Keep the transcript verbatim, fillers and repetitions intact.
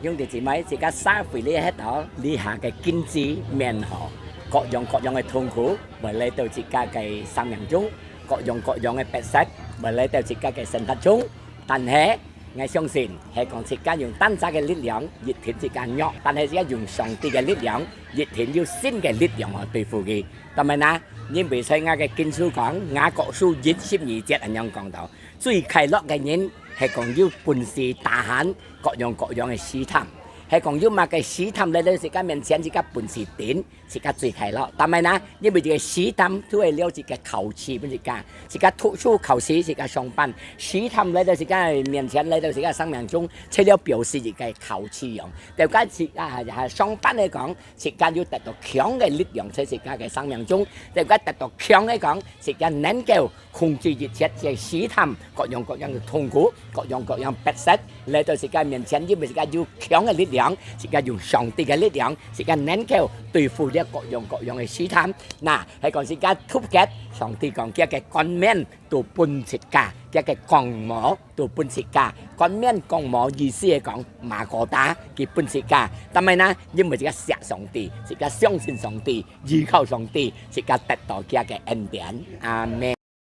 兄弟姊妹，自家社會裡歇到，這下个經濟面吼，各樣各樣个痛苦，會來到自家个生命中，各樣各樣个逼迫，會來到自家个生活中。但係，𠊎相信，係講自家用單隻个力量，一定自家弱；但係自家用上帝个力量，一定有新个力量去對付佢。當然啦，因為在𠊎个經書講，雅各書一十二節恁樣講到，最快樂个人係講有本事tahan各樣各樣个試探，係講有麼个試探來到自家面前，自家本事頂，自家最快樂。當然啦，因為這个試探都係了自家考試分自家，自家讀書考試，自家上班，試探來到自家面前，來到自家生命中，除了表示自家考試樣。但係自家上班來講，自家有得到強个力量在自家个生命中，但係得到強个講，自家能夠控制一切个試探，各樣各樣个痛苦，各樣各樣逼迫，來到自家面前，因為自家有強个力量，自家有上帝个力量，自家能夠對付這各樣各樣个試探。那，係講自家特別，上帝講佢个冠冕都分自家，佢个光芒都分自家。冠冕光芒意思係講，mahkota，佢分自家。但係呢，因為自家惜上帝，自家相信上帝，依靠上帝，自家得到佢个恩典。阿們。